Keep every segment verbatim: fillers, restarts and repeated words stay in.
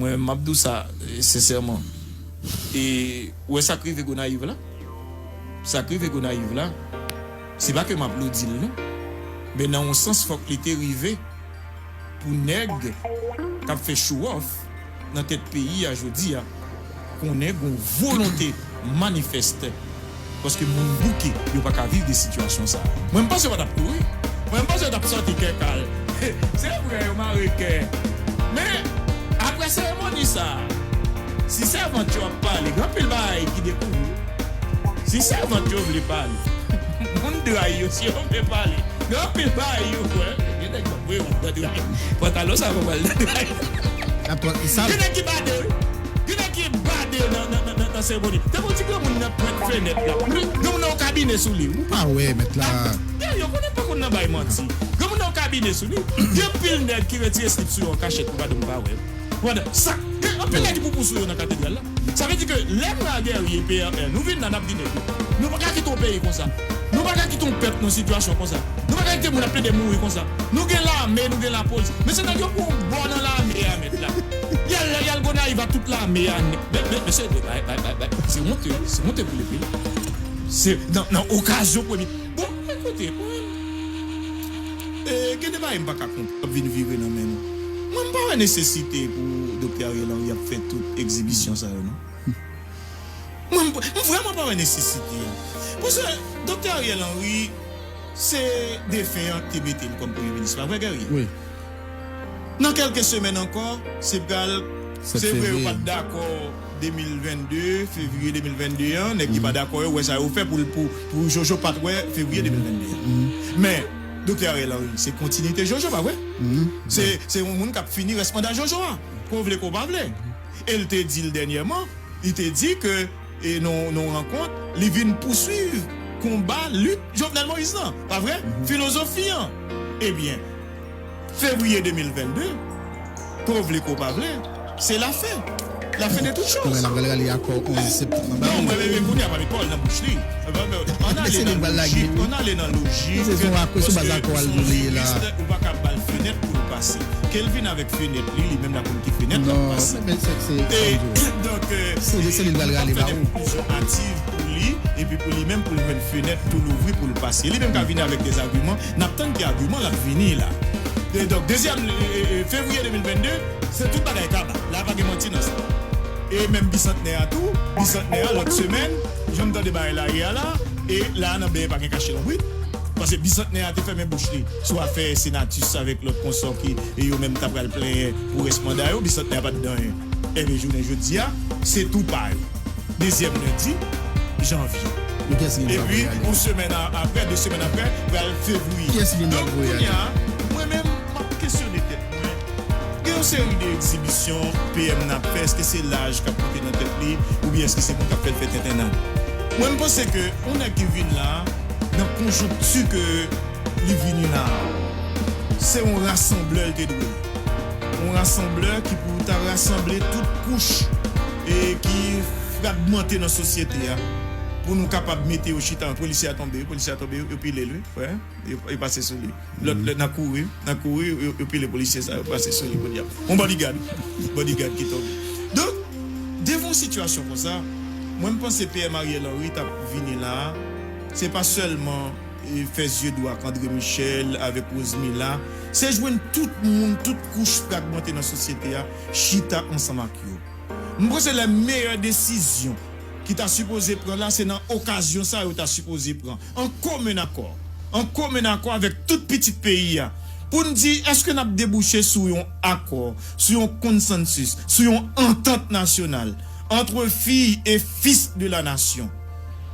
Mwen, m ap di w sa, e, sensèman. E, ou wè sa k rive Gonayiv la? Sa k rive Gonayiv la, se pa ke m aplodi l, non. Men nan yon sans, fòk li te rive pou nèg k ap fè show off nan tèt peyi a jodi a konnen gon volonte manifèste. Paske moun bouke, yo pa ka viv de sitiyasyon sa. Mwen, m panse yo pa t ap kouri. Mwen, m panse yo t ap sòti kè kal. Se vre, yo mare kè. Men, apre seremoni sa, si sèvant yo ap pale, gen anpil bagay ki dekouvri. Si sèvant yo vle pale, moun dray yo, si yo vle pale, gen anpil bagay yo kwè. Gen nèg k ap voye wont nan dray. Pantalon sa pa pral nan dray. Gen nèg ki bade, wi. Gen nèg ki bade nan, nan, nan, nan, nan seremoni. Te gon ti granmoun nan pwent fenèt la. Granmoun nan yon kabine sou li. Ou pa wè, mèt la. Yo konnen pa konn nan bay manti. Granmoun nan yon kabine sou li. Gen pil nèg ki retire slip sou yo an kachèt pou pa di m pa wè. Pandan sa, gen anpil nèg ki poupou sou yo nan katedral la. Sa vle di ke lè nou la Guerrier, P R R, nou vin la, n ap di nèg yo, nou pa ka kite yon peyi konsa. Nou pa ka kite yon pèp nan sitiyasyon konsa. Nou pa ka kite moun ap plede mouri konsa. Nou gen lame, nou gen lapolis. Mesye, nèg yo pran yon bò nan lame a, mèt la. Y al, y al Gonayiv ak tout lame a. Men, men, mesye, bay, bay, bay, bay. Se wonte, se wonte pou lepeyi. Se nan, nan okazyon premye. Bon, ekoute, mwen, e, gen de bagay m pa ka konprann k ap vin vire nan men nou. Mwen, m pa wè nesesite pou Doktè Ariel Henry ap fè tout egzibisyon sa yo, non. Mwen, m, m vrèman pa wè nesesite a. Paske Doktè Ariel Henry, se defen an ki te mete l kòm premye minis, pa vre, Guerrier? Wi. Nan kèlke semèn ankò, se pral, se vre, yo pa t dakò de mil vennde, fevriye de mil vennde an, nèg ki pa dakò yo wè sa yo fè pou, pou, pou Jojo pa t wè fevriye de mil vennde an. Men, Doktè Ariel Henry, se kontinite Jojo, pa vre? Se, se yon moun k ap fini rès manda Jojo a. Ke w vle, ke w pa vle. E l te di l dènyèman, li te di ke, e nan, nan yon rankont, li vin pouswiv konba, lit Jovenel Moïse lan, pa vre? Filozofi an. Ebyen, fevriye de mil vennde, ke w vle, ke w pa vle, se lafen. Lafen de tout choz. Kounye a n ap rale akò onz septanm nan. Non, mwen, mwen, mwen, kounye a pa met pawòl nan bouch li. Ann ale nan lojik, ann ale nan lojik, paske se yon jurist, ou pa ka ba l fenèt pou l pase. Ke l vin avèk fenèt li, li menm l ap konn ki fenèt l ap pase. E, donk, e, se li l pral rale ba ou. Konklizyon ativ pou li, epi pou li menm, pou l jwenn fenèt tou louvri pou l pase. Li menm ka vini avèk de agiman, n ap tann ki agiman l ap vini la. E donk, dezyèm, e, e, e, fevriye de mil vennde, se tout bagay kaba. La pa gen manti nan sa. E menm bisantnè a tou, bisantnè a lòt semèn, jan m tande bagay la ye a la, e la nan bèyè pa gen kache lonbrit. Paske bisantnè a te fèmen bouch li sou afè Senatus avèk lòt konsò ki, e yo menm ta pral plenyen pou rès manda yo, bisantnè a pa t di anyen. Ebyen, jounen jodi a, se tou pa yo. Dezyèm lendi janvye. Epi, yon semèn a-, apre, de semèn apre, pral fevriye. Donk, kounye a, mwen menm, m ap kesyone tèt mwen. Gen yon seri de egzibisyon P M nan ap fè, èske se laj k ap monte nan tèt li, oubyen èske se moun k ap fè l fè tentennad? Mwen, m panse ke yon nèg ki vin la, nan konjonkti ke li vini la, se yon rasanblè l te dwe. Yon rasanblè ki pou ta rasanble tout kouch e ki fragmante nan sosyete a, pou nou kapab mete yo chita. Polisye a tonbe, polisye a tonbe, yo, yo pile l, wi, frè. Yo, yo pase sou li. Lòt, lè, nan kouri, nan kouri, yo, yo pile polisye sa, yo pase sou li, podyab. Yon bodyguard, bodyguard ki tonbe. Donk, devan yon sitiyasyon konsa, mwen, m panse P M Ariel Henry t ap vini la, se pa sèlman, e, fè zye dou ak André Michel, avèk Rosemila, se jwenn tout moun, tout kouch fragmante nan sosyete a, chita ansanm ak yo. M panse lè meyè desizyon ki ta sipoze pran la, se nan okazyon sa yo ta sipoze pran, an komen akò, an komen akò avèk tout pitit peyi a, pou n di, èske n ap debouche sou yon akò, sou yon konsansis, sou yon antant nasyonal, entre filles et fils de la nation?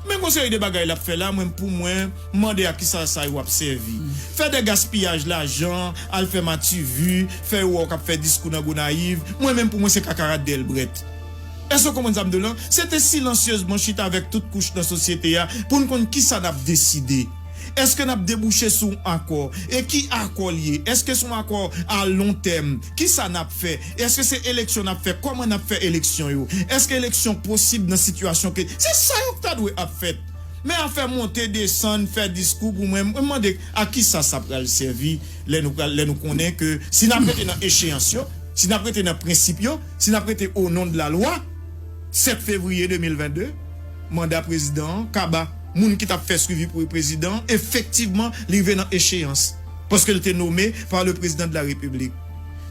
Men gon seri de bagay l ap fè la, mwen, pou mwen, m mande a kisa sa yo ap sèvi. Fè de gaspiyaj lajan, al fè mativi, fè yo wè w k ap fè diskou nan Gonayiv, mwen menm, pou mwen, se kakarat dèlbrèt. Èske w konprann sa m di w lan? Se te silansyezman chita avèk tout kouch nan sosyete a pou n konn kisa n ap deside. Èske n ap debouche sou yon akò? E ki akò l ye? Èske se yon akò a lon tèm? Kisa n ap fè? Èske se eleksyon n ap fè? Kòman n ap fè eleksyon yo? Èske eleksyon posib nan sitiyasyon ke, se sa yo k ta dwe ap fèt. Men afè monte, desann, fè diskou pou mwen, mwen mande a kisa sa pral sèvi lè nou pral, lè nou konnen ke si n ap rete nan echeyans yo, Si n ap rete nan prensip yo, si n ap rete au nom de la loi, sèt fevriye de mil vennde, manda prezidan an kaba. Moun ki t ap fè swivi pou prezidan an, efektivman, li rive nan echeyans. Paske l te nome pa le prezidan de la repiblik.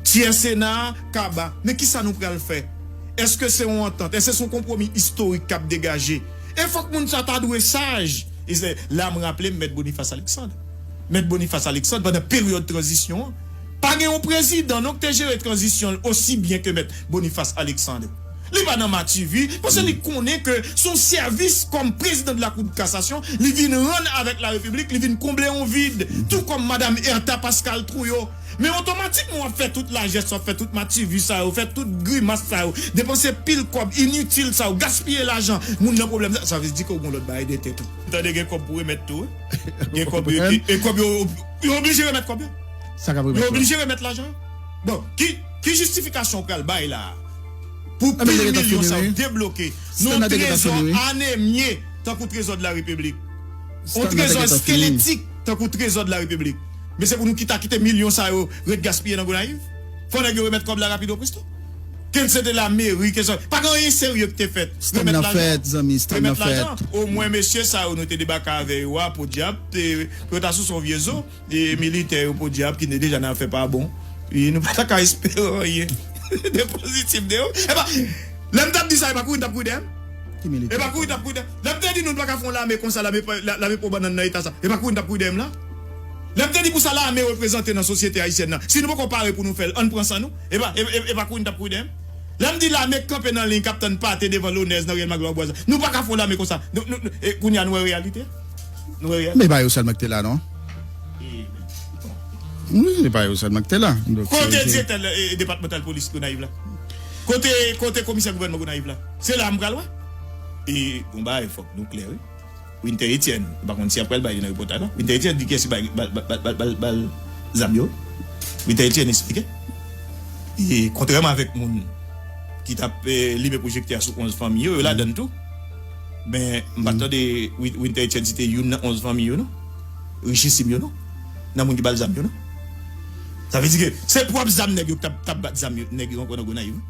Tyè Sena a kaba. Men kisa nou pral fè? Èske se yon antant? Èske se yon konpwomi istorik k ap degaje? E fòk moun sa ta dwe saj. E se la m raple m Mèt Boniface Alexandre. Mèt Boniface Alexandre, pandan peryòd tranzisyon an, pa gen yon prezidan non ki te jere tranzisyon l osi byen ke Mèt Boniface Alexandre. Li pa nan mativi, paske li konnen ke se yon sèvis kòm prezidan de la Cour de cassation, li vin rann avèk la Repiblik, li vin konble yon vid, tou kòm Madam Ertha Pascal Trouillot. Men otomatikman w ap fè tout lajès, w ap fè tout mativi sa yo, fè tout grimas sa yo, depanse pil kòb initil sa yo, gaspiye lajan moun nan pwoblèm sa, sa vle di ke w gen lòt bagay de tèt ou. Tande gen kòb pou remèt tou, wi. Gen kòb yo, e kòb yo, yo oblije remèt kòb yo. Sa k ap remèt yo? Yo oblije remèt lajan. Bon, ki, ki jistifikasyon w pral bay la a? Pou pil milyon sa yo debloke nan yon trezò anemye tankou trezò de la Repiblik. Yon trezò eskeletik tankou trezò de la Repiblik. Men se pou nou kita kite milyon sa yo ret gaspiye nan Gonayiv? Fò nèg yo remèt kòb la rapido presto. Ke se te lameri, ke se, pa gen anyen serye ki te fèt. Remèt lajan. Remèt lajan. Omwen mesye sa yo nou te debake avè yo a, podyab, pou yo ta sou son vye zo. E militè yo, podyab, ki deja nan afè pa bon. E nou pa ta ka espere anyen de pozitif de yo. E pa, lè m t ap di sa, e pa kouri n t ap kouri dèyè m? Ki militè? E pa kouri n t ap kouri dèyè m. Lè m te di nou, nou pa ka fè yon lame konsa, lame, lame pran bannann nan eta sa. E pa kouri n t ap kouri dèyè m la. Lè m te di pou sa lame reprezante nan sosyete ayisyèn nan. Si nou poko pare pou nou fè l, ann pran san nou. E pa, e, e, e pa kouri n t ap kouri dèyè m. Lè m di lame k kanpe nan liy k ap tann pate devan Lonèz nan Riyèl Maglwa Bwaz la. Nou pa ka fè yon lame konsa. Nou, nou, nou, e kounye a nou wè reyalite? Nou wè reyalite? Men e pa yo sèlman ki te la, non? E, bon. Wi, e pa yo sèlman ki te la. Donk, kote direktè, e, depatmantal polis Gonayiv la? Kote, kote komisè gouvènman Gonayiv la? Se la m pral wè. E, bon, bagay, fòk nou klè, wi. Winter Etienne, m pa konn si y ap pral bay li nan repòtaj la. Winter Etienne di kiyès ki bay, bay, bay zam yo. Winter Etienne eksplike. E kontrèman avèk moun ki t ap, eh, limen pwojektè a sou onz fanmi yo, yo ladann tou. Men, m pa t tande Win-, Winter Etienne site youn nan onz fanmi yo, non. Richisim yo, non. Nan moun ki ba l zam yo, non. Sa vle di ke se pwòp zam nèg yo k t ap, t ap bat zam yo, nèg yo ankò nan Gonayiv.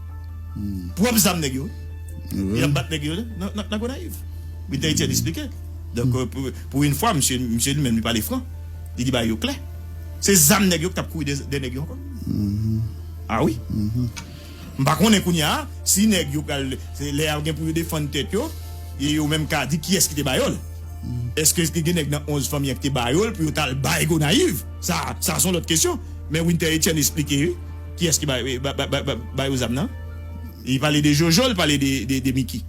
Pwòp zam nèg yo. Yo t ap bat nèg yo nan, nan, nan Gonayiv. Winter Etienne eksplike. Donk, euh, pou, pou yon fwa, misye, misye li menm, li pale fran. Li di bagay yo klè. Se zam nèg yo k t ap kouri dè, dè nèg yo ankò. A wi. M pa konnen kounye a, si nèg yo pral, se lè y ap gen pou yo defann tèt yo, e yo menm ka di kiyès ki te ba yo l. Èske te gen nèg nan onz fanmi an ki te ba yo l pou yo t al bay Gonayiv? Sa, sa se yon lòt kesyon. Men Winter Etienne eksplike, wi, kiyès ki bay, bay, bay, bay, bay, bay yo zam nan. Li pale de Jojo, li pale de, de, de Mickey.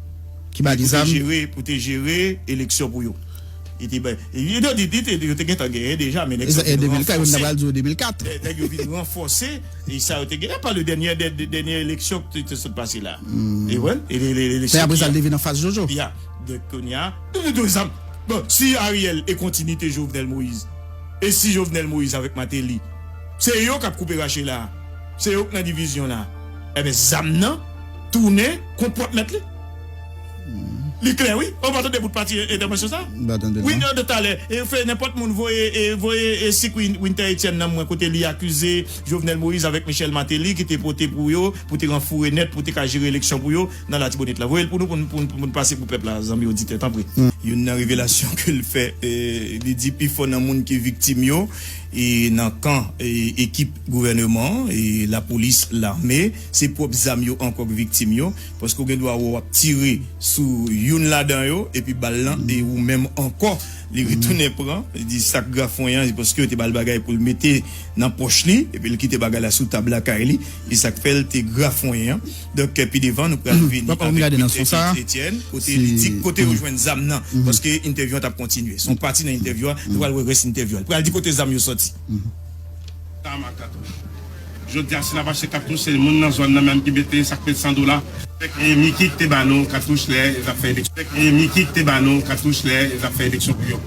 Ki ba li zam? Pou te jere, pou te jere eleksyon pou yo. Li te bay, li te, li te, yo te gentan genyen deja, men nèg sa yo vin ranfòse. Nèg yo vin ranfòse, e sa yo te genyen, pa le dènye, dè, dè, dènye eleksyon ki te, te sot pase la. E wè, e le, le, le, men apre sa, li te vin anfas Jojo. Ya, donk, kounye a, nou, nou, nou, zam. Bon, si Ariel e kontinite Jovenel Moïse, e si Jovenel Moïse avèk Martelly, se yo k ap koupe rache la, se yo k nan divizyon la, enben, zam nan tounen kont pwòp mèt li. Li klè, wi. Ou pa tande bout pati entèvansyon sa? M pa tande l, non. Wi, talè, e fè nenpòt moun voye, e voye, e sik Win-, Winter Etienne nan mwen kote li akize Jovenel Moïse avèk Michel Martelly ki te pote pou yo, pou te ranfoure nèt, pou te ka jere eleksyon pou yo nan Latibonit la. Voye l pou nou, pou n, pou n, pou n pase pou pèp la, zanmi oditè, tanpri. Youn nan revelasyon ke l fè, e, li di pifò nan moun ki viktim yo, e nan kan, e, ekip gouvèneman, e lapolis, lame, se pwòp zam yo ankò k viktim yo, paske w gen dwa wè w ap tire sou youn ladan yo, epi bal lan, e ou menm ankò, li retounen pran, li di sak grafonyen an, se paske yo te ba l bagay pou l mete nan pòch li, epi l kite bagay la sou tab lakay li, e sa k fè l te grafonyen an. Donk, pi devan, nou pral vini avèk Etienne, kote li di kote yo jwenn zam nan, paske entèvyou an t ap kontinye. Se yon pati nan entèvyou a, nou pral wè rès entèvyou a. Li pral di kote zam yo sòti. Zam ak katouch. Jodi a, si n ap achte katouch, se moun nan zòn nan menm ki mete, sa k pèd san dola. E Mickey ki te ba nou katouch lè y ap fè eleksyon. E Mickey ki te ba nou katouch lè y ap fè eleksyon pou yo.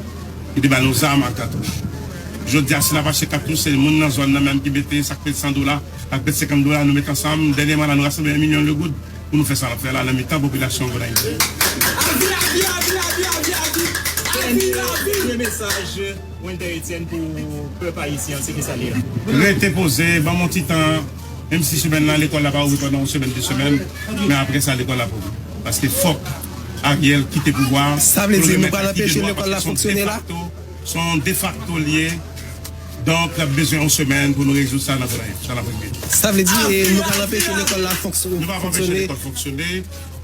Li te ba nou zam ak katouch. Jodi a, si n ap achte katouch, se moun nan zòn nan menm ki mete, sa k pèd san dola, sa k pèd senkant dola, nou met ansanm. Dènyèman la, nou rasanble yon milyon de goud pou nou fè sa n ap fè la nan mitan popilasyon Gonayiv. Premye, premye mesaj Winder Etienne pou pèp ayisyen an, se kisa li ye? Rete poze, ban m yon ti tan, Menm si semèn nan, lekòl la pa ouvri pandan yon semèn, de semèn, men apre sa, lekòl la pou ouvri. Paske fòk Ariel kite pouvwa a. Sa vle di nou pral anpeche lekòl la fonksyone la? Se yon defakto l ye. Donk, n ap bezwen yon semèn pou nou rezoud sa nan Gonayiv. Sa n ap regle. Sa vle di nou pral anpeche lekòl la fonksyone? Nou pa anpeche lekòl fonksyone.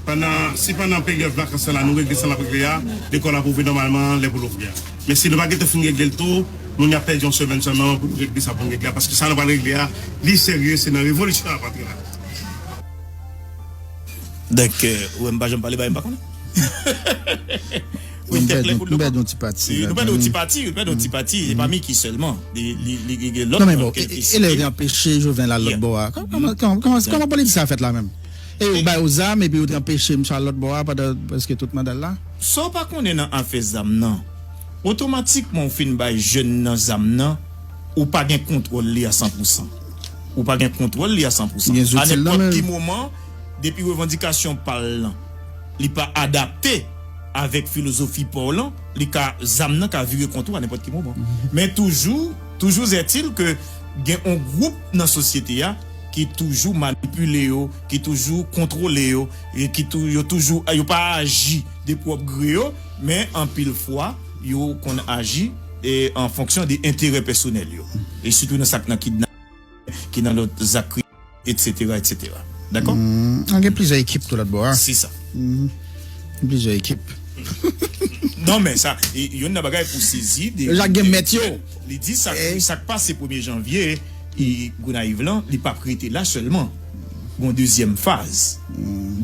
Pandan, si pandan peryòd vakans la, nou regle sa n ap regle a, lekòl ap ouvri nòmalman lè pou l ouvri a. Men si nou pa gentan fin regle l tou, nou ap pèdi yon semèn sèlman pou nou regle sa pou nou regle a. Paske sa nou pral regle a, li serye, se nan revolisyon n ap antre la. Donk, ou wè m pa janm pale bagay m pa konnen. Wi, m tèt lè pou l pèdi yon ti pati. Nou pèdi yon ti pati, nou pèdi yon ti pati. Se pa Micky sèlman. Li, li, li gen lòt. Non, men bon, e lè yo te anpeche Jovenel al lòt bò a? Kòman, kòman, kòman, kòman politik sa fèt la menm? E yo ba yo zam, epi yo te anpeche misye al lòt bò a pandan prèske tout manda l la? Sa w pa konnen nan afè zam nan, otomatikman w fin bay jèn nan zam nan, ou pa gen kontwòl li a san pousan. Ou pa gen kontwòl li a san pousan. A nenpòt ki moman, depi revandikasyon pa l lan, li pa adapte avèk filozofi pa w lan, li ka, zam nan ka vire kont ou a nenpòt ki moman. Men toujou, toujours est-il que gen yon gwoup nan sosyete a ki toujou manipile yo, ki toujou kontwole yo, e ki tou, yo toujou, yo pa aji de pwòp gre yo, men anpil fwa, yo konn aji e an fonksyon de enterè pèsonèl yo. E sitou nan sa k nan kidnaping, ki nan lòt zak kriminèl, etsetera, etsetera. Dakò? Gen plizyè ekip tou lòt bò a. Se sa. Gen plizyè ekip. Non, men sa, e, youn nan bagay pou sezi de, yo jak gen mèt yo. Li di sa, sa k pase premye janvye, e, Gonayiv lan, li p ap rete la sèlman. Gon dezyèm faz.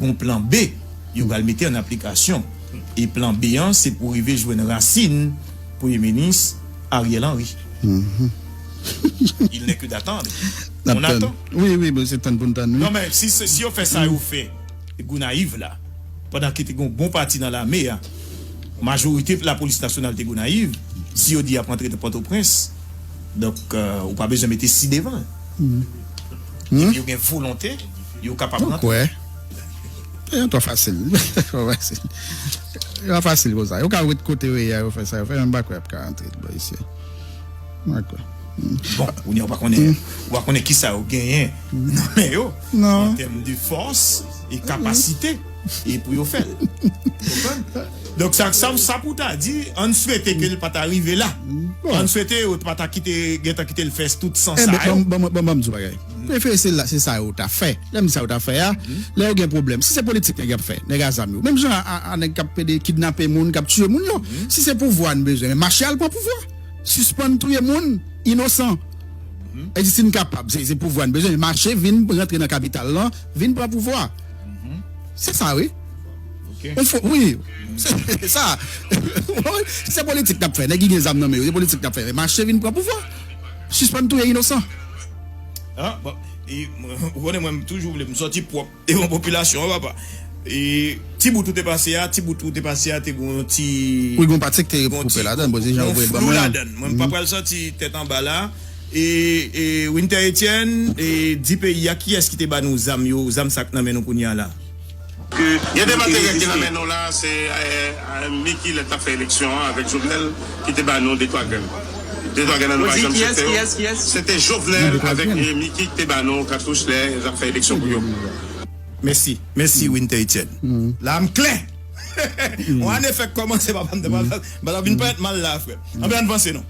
Gon plan B. Yo pral mete an aplikasyon. E plan B an, se pou rive jwenn rasin Premye Minis Ariel Henry. Il n'est que d'attendre. On attend. Wi, wi, bon, se tann pou n tann, wi. Non, men si, si yo fè sa yo fè Gonayiv la, pandan ki te gen yon bon pati nan lame a, majorite lapolis nasyonal te Gonayiv, si yo di y ap rantre nan Pòtoprens, donk, euh, ou pa bezwen mete si devan. Depi yo gen volonte, yo kapab rantre. Mwen kwè. E, twò fasil. Twò fasil. Yo pa fasil konsa. Yo ka ret kote yo ye a, yo fè sa yo fè, men m pa kwè y ap ka rantre bò isi. M pa kwè. Bon, kounye a ou pa konnen, ou pa konnen kisa yo genyen nan men yo, an tèm de fòs e kapasite, e pou yo fè l. Ou konprann? Donk, sa, sa, sa pou ta di, ann swete ke l pa ta rive la. Ann swete yo pa ta kite, gentan kite l fè tout san sa yo. Enben, ban, ban, ban, ban m di w bagay. Prefere se la, se sa yo ta fè. Lè m di sa yo ta fè a, lè yo gen pwoblèm. Si se politik nèg y ap fè, nèg a zam yo. Menm jan a, a, a nèg k ap pede kidnape moun, k ap tiye moun yo. Si se pouvwa n bezwen, men mache al pran pouvwa. Sispann touye moun inosan. E di si n kapab, se, se pouvwa n bezwen, mache vin rantre nan kapital lan, vin pran pouvwa. Se sa, wi. Ok. On fo, wi. Se, se sa. Si se politik n ap fè, nèg ki gen zam nan men yo, se politik n ap fè, men mache vin pran pouvwa. Sispann touye inosan. Ah, bon. E, ou konnen mwen, m toujou vle m sòti pwòp devan popilasyon an, papa. E ti bout ou te pase a, ti bout ou te pase a, te gon ti, wi, gon pati ki te koupe ladan, bon, se jan ou voye l ban mwen an. Ladan. Mwen, m pa pral sòti tèt anba la. E, e Winter Etienne, e di peyi a, kiyès ki te ba nou zam yo, zam sa k nan men nou kounye a la? Gen de materyèl ki nan men nou la, se, eh, eh, Micky lè l t ap fè eleksyon an avèk Jovenel ki te ba nou de twa grenn. De twa grenn nan nou pa janm chèche yo. Se te Jovenel avèk, eh, Micky ki te ba nou katouch lè y ap fè eleksyon pou yo. Mèsi. Mèsi, Winter Etienne. La, m klè. Yon ane fèk kòmanse, papa m te pral, m pral vin parèt mal la, frè. Anben, ann vanse non.